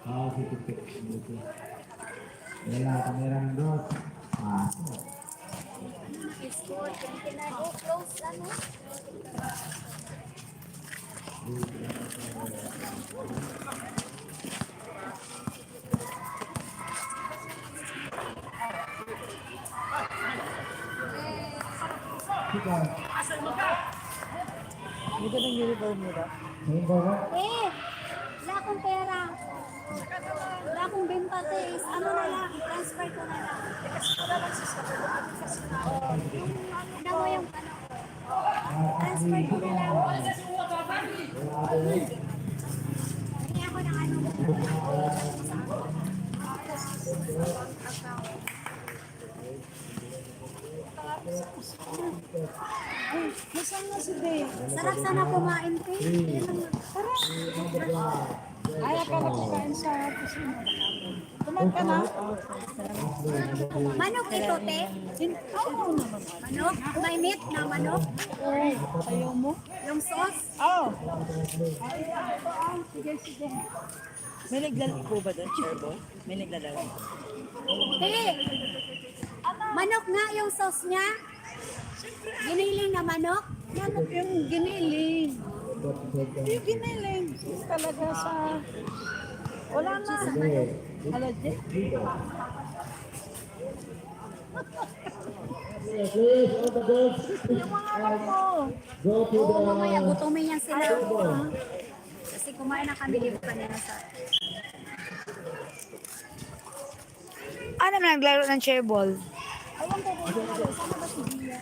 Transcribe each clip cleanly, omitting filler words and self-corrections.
Ah, 56. Wala, tumira ng dos. Pasok. Score 29. Oh, close ano? 2 points. Hindi ka ng uniform mo ba? Ngayon ba ba? Eh, wala akong pera. Wala akong benta, te. Ano na lang, transfer ko na lang. Ano mo yung ano ko? Transfer ko na lang. Hindi ako ng ano mo. Sa account. Ay, nasaan na si Dave? Sarap sana kumain, te. Tara. Ay, akala ko kain sa kusina. Kumain ka na? Manok ito, te. Oo naman. Manok? May meat na manok? Oo, ayaw mo? Yung sauce? Oo. Sige, sige. May naglalaro ba doon, Cherbo? May naglalaro? Te, manok nga yung sauce niya. Giniling na manok. Manok yung giniling. Yung giniling. Talaga sa... Wala na. Hala, Jay. Please, all the girls, Yung mga anak mo. go to Oo, the mamaya gutumin yan sila. table. Kasi kumain na kami dito kanina sa. Ano na naglaro ng chairball? Ewan ko kung ano. Sana ba si Gia?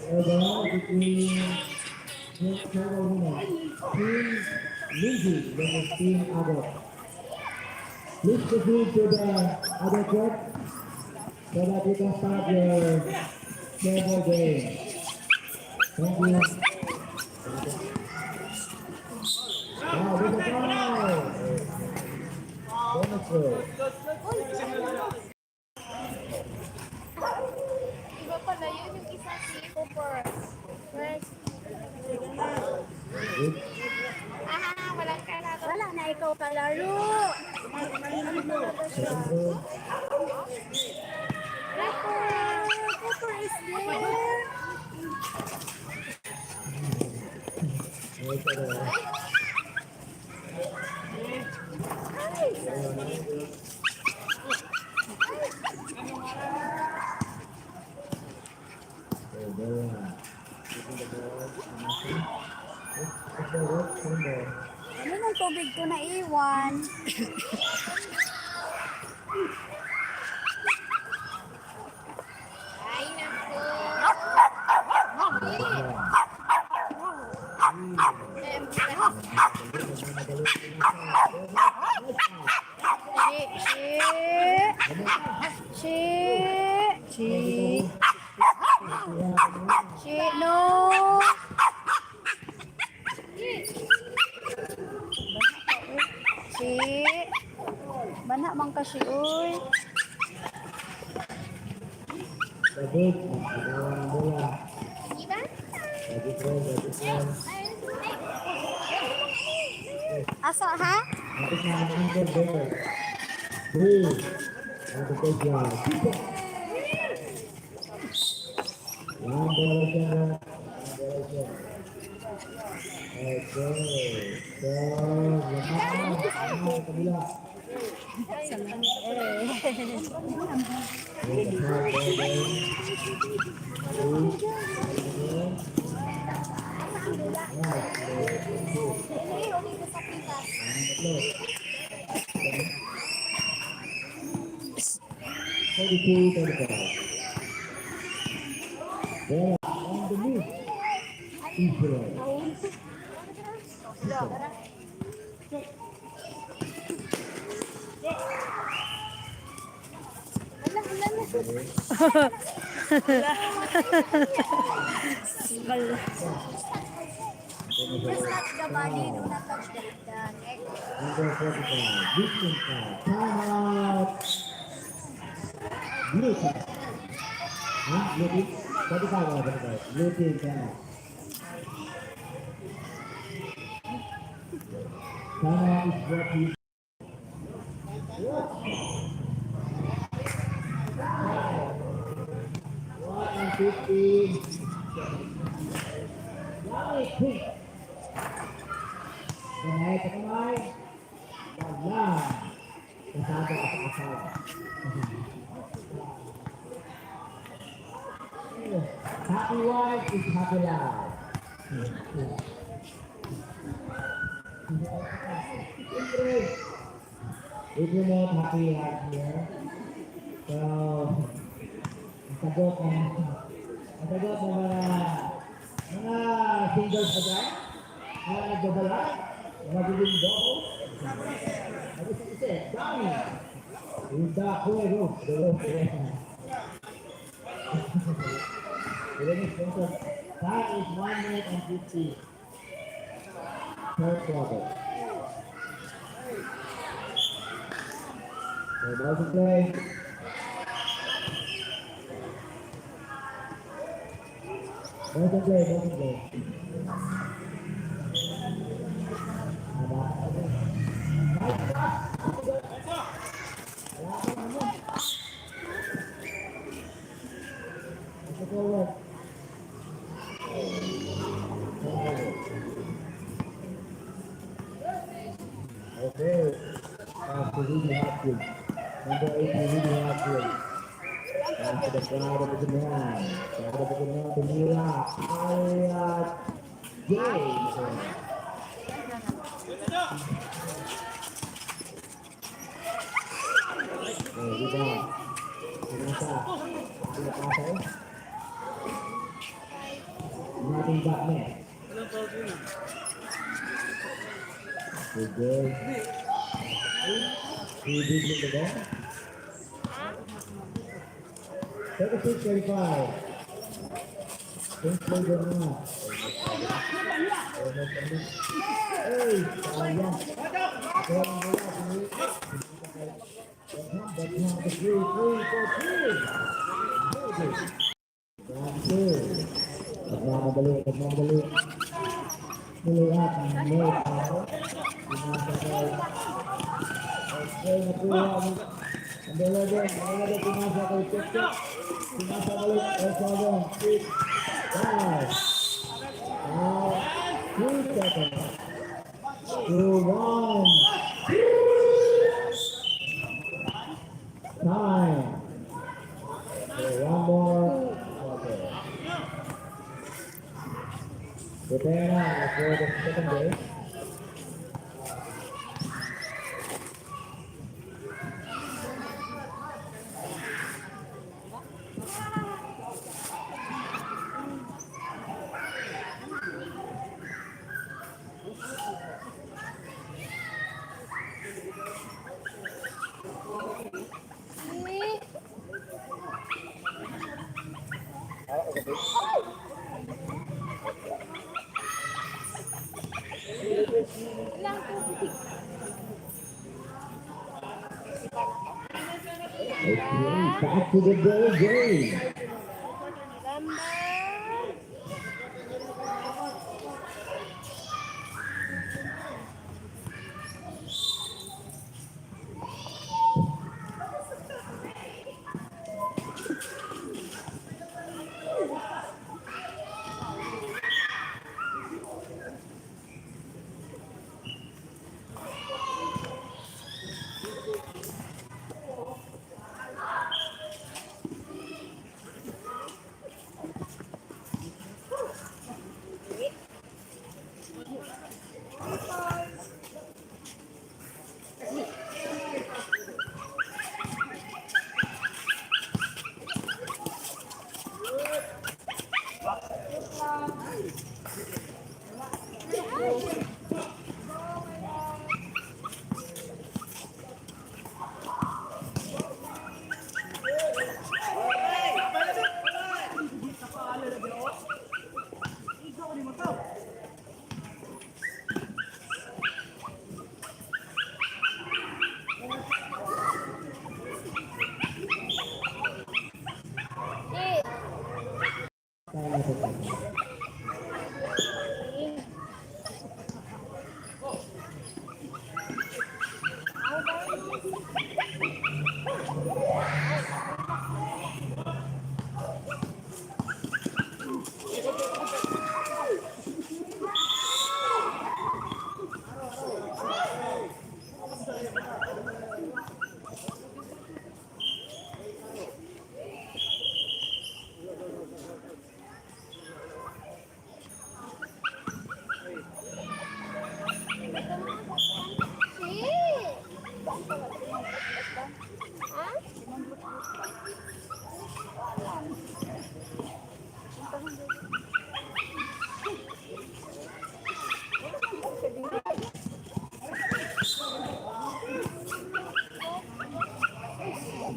Ball between Team Carolina, Team Lindsay versus Team Abbott. Please proceed to the other court so that you can start your table game. Thank you. Wow, with a foul. Bonus throw. Iba pala yun, yung isa si Cooper. First. Good. Ah, walang kalaro. Wala na ikaw kalaro. Second throw. Cooper! Cooper is there. Okay, pero- Ay! Okay, Bella. Keeping the ball. Oh, it's the work, same ball. Ano nung tubig ko na iwan? Ay, naku. Shi, shi, shi, shi, no. Shi, bana man ka shi, uy. David, nagawa ng bola. David roll, David roll. Asa, ha? Tapos na ang Uncle Bear. Three. On the third yard. 2 points. One violation na. One violation. Okay. So, lamang na. Lamang sa kabila. Okay, the foul ball game. Two. One. One. Two. Tatlo. 32, 35. Bella on the move. Israel. Just touch the body, do not touch the neck. Number 45. Victim foul. Timeout. Blue team. Huh? Blue team? 45 or 45. Blue team timeout. Timeout is brought to you. What? 1 and 15. One pink. Kamay sa kamay. Wala. Kasama ka sa asawa. Happy wife is happy life. Siyempre, we promote happy life here. So, ang sagot ng mga singles pa dyan, mga nagbabala, magiging double, mag-isip-isip, dami. Hilda Cuero, dalawa. Ilan is sponsor. Time is 1 minute and 50. Third quarter. So, ball to play. Ball to play, ball to play. Haba. Nice pass. Wala pa naman. Ito forward. Forward. Okay. Pass to Rudy Hopkins. Number 8, Rudy Hopkins. Pass to the crowd of the man. Crowd of the man, tumira. Alia James. Oh, rebound. Pinasa. Pinapasa eh. Nothing back net. Good girl. He dribbling the ball. 36-35. Don't play the na. Almost a minute. Hey, sayang. Bola ang bola. But now the three, three, four, three. Very good. 1, 2. Nagmamadali, nagmamadali. Muli at no foul. Pinasa kay. Okay, nakuha ni number 11, number 11, pinasa kay Tek Tek. Pinasa balik, 7, 6, 5, 5, 2 seconds. 2, 1. Time. Okay, one more. Okay. Prepare na for the second game. Eh, Ilang tubig? Okay, back to the ball game. Ganda.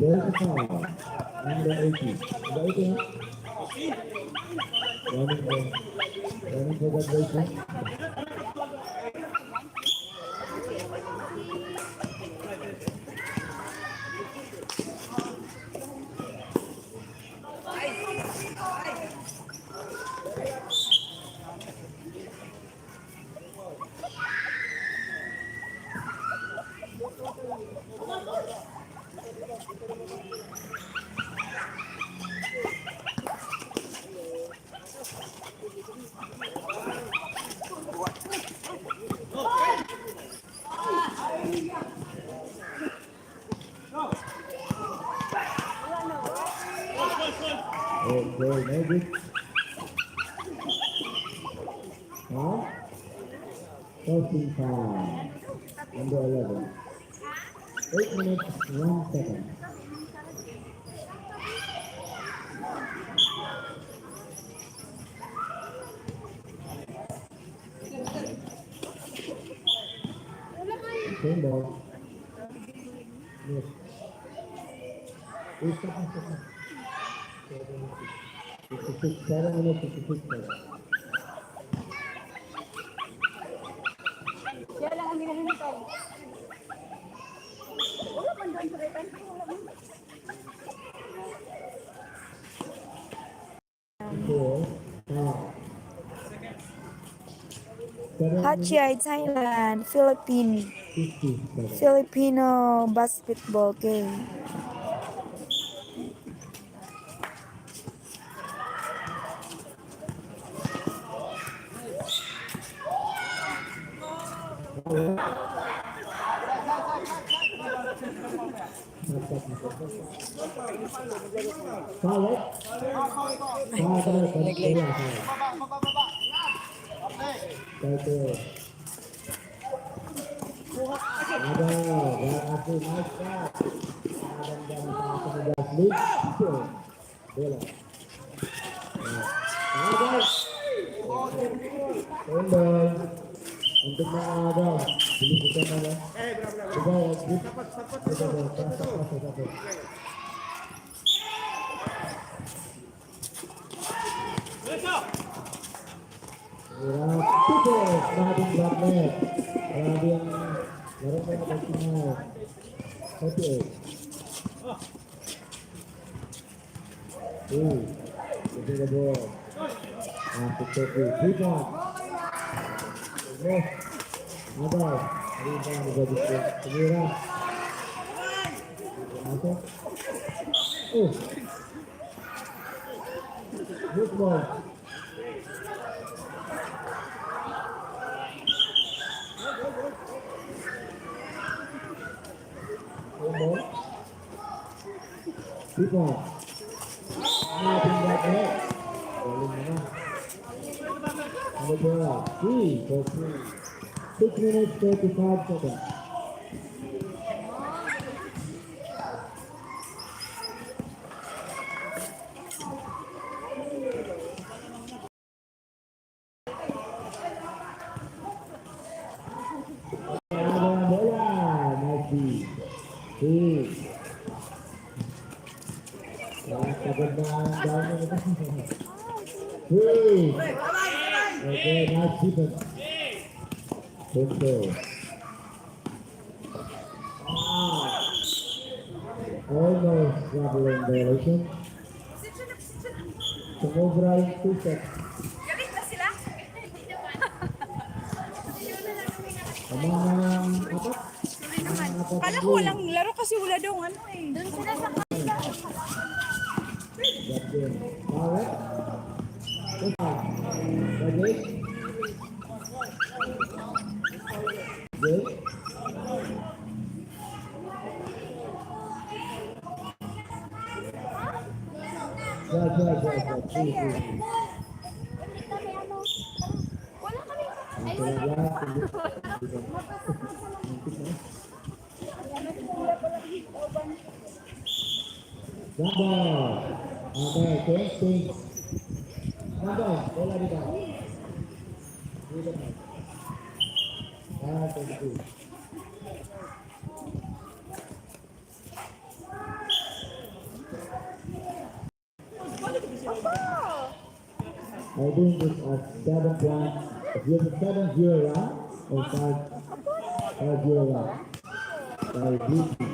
There's a foul. Number 80. Number 80, huh? Running for that race. Okay, no good. Huh? 35. Number 11. 8 minutes, 1 second. Same ball. Yes. Wait, stop, stop, stop. 56, 7 minutes, 56 seconds. Siya lang ang hinahintay. Wala man doon sa kay Wala man. 4, 5. 7 Hatyai, Thailand, Philippine, 57. Filipino basketball game. Foul. Foul, foul, foul. Foul. Ada, berhasil nice pass. Magandang pasa ni Gasly. Bola. Ada. Tembak. Untuk mga aga. Bilisan na lang. Diba, Diba, pasok, pasok, pasok. Hirap. Super! Grabing drop net. Grabe ang laro mo na pagtingin. 48. Two. Using the ball. Ah, 63. 3 points. Yes. Agaw. Rebound ni Gabby. Tumira. Pumasok. Oh. Good ball. One ball. 3 points. Nothing right there. Galing naman. Number 12. 3 for 3. 6 minutes 35 seconds. Ada bola. Nice D. Two. Ya, pagod na ang dami nito. Three. Okay, nice defense. Punto. Ah. Almost traveling violation. Sumobra yung 2 steps. Galit na sila. Tama ng apat. Ang apat Kala ang ko goal. walang laro kasi wala daw ano eh. Doon sila sa That game. Power. Ready? Good. Right, right. Three, three, three. Kami ano? Wala kami. Ang talaga, hindi. Muntik na. Number. Okay, 20. Number, bola dito. Dito na. Ah, 22. doing this as 7 points. If you have a 7-0 run or 5-5-0 run by blue team.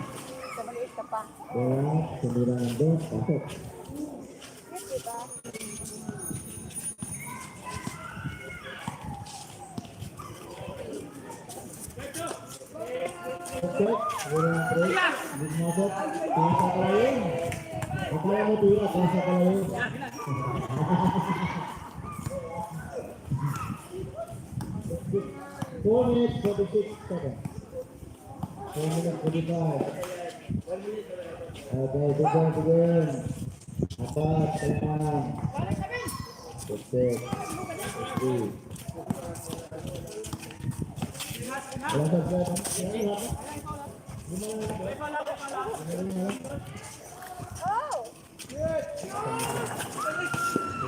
Sa maliit ka pa. Bola, tumira ng dos, pasok. Diba? Okay, tumira ng tres, hindi pumasok. Pasa kalayin. Akala mo tira, pasa kalayin. 4 minutes, 46 seconds. 4 minutes, 45. Okay, good one again. Apat, kailangan. Six, three. Walang sablay. Oh!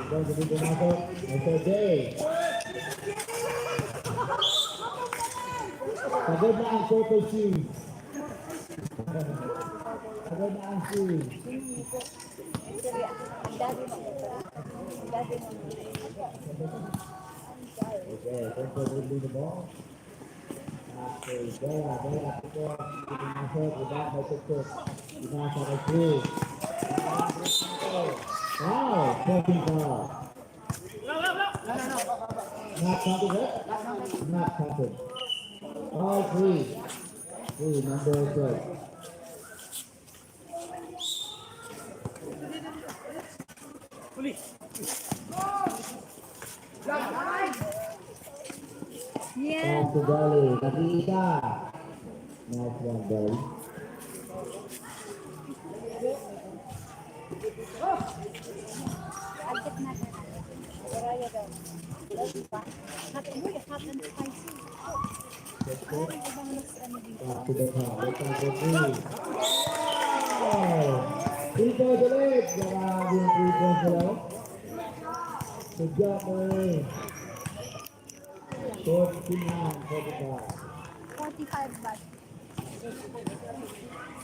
Good one, pumasok. Mr. J. Pagod na ang purple shoes. Pagod na ang shoes. Ang daddy mo. Ang daddy mo. Okay, Purple will the ball. Okay, Bella, Bella, Tuko, pumasok, iba, may tuktok. Pinasa kay Cruz. Wow, 14 foul. Not counted, right? Not counted. All three. Three, number 12. Yeah. Pass to Dolly. Nag-iisa. Nice one, Dolly. Agit na. Raya daw. Hot, uy, hot and spicy. Check. Ibang looks ano dito. Back to the top. Look out for three. Oh! 3 points ulit. Grabe yung 3 points nila. Oh. Good job, Marie. 49-45. 45 baht.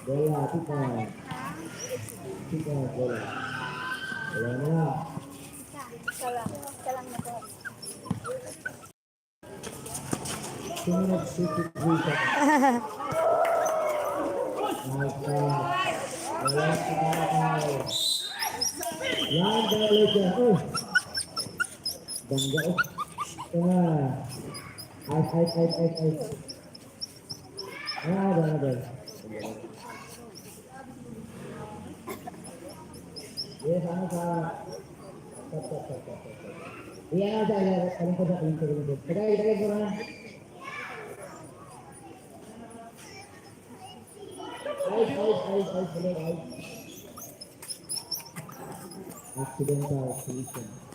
Bella, 2 points. 2 points, Bella. Wala na. Isa lang. Isa lang na po. 2 minutes, 53 seconds. Nice pass. Wala si Marakay. Line violation. Oh! Bangga oh. Ito na. Ice, ice, ice, ice, ice. Ah, bangga ba? Yes, ano sa... Stop, stop, stop, stop, stop, stop. Iyan sa, iyan. Alam ko sa, alam ko, alam ko. Tagay, tagay ko na. Ice, ice, ice, ice, ulit, ice. Accidental collision.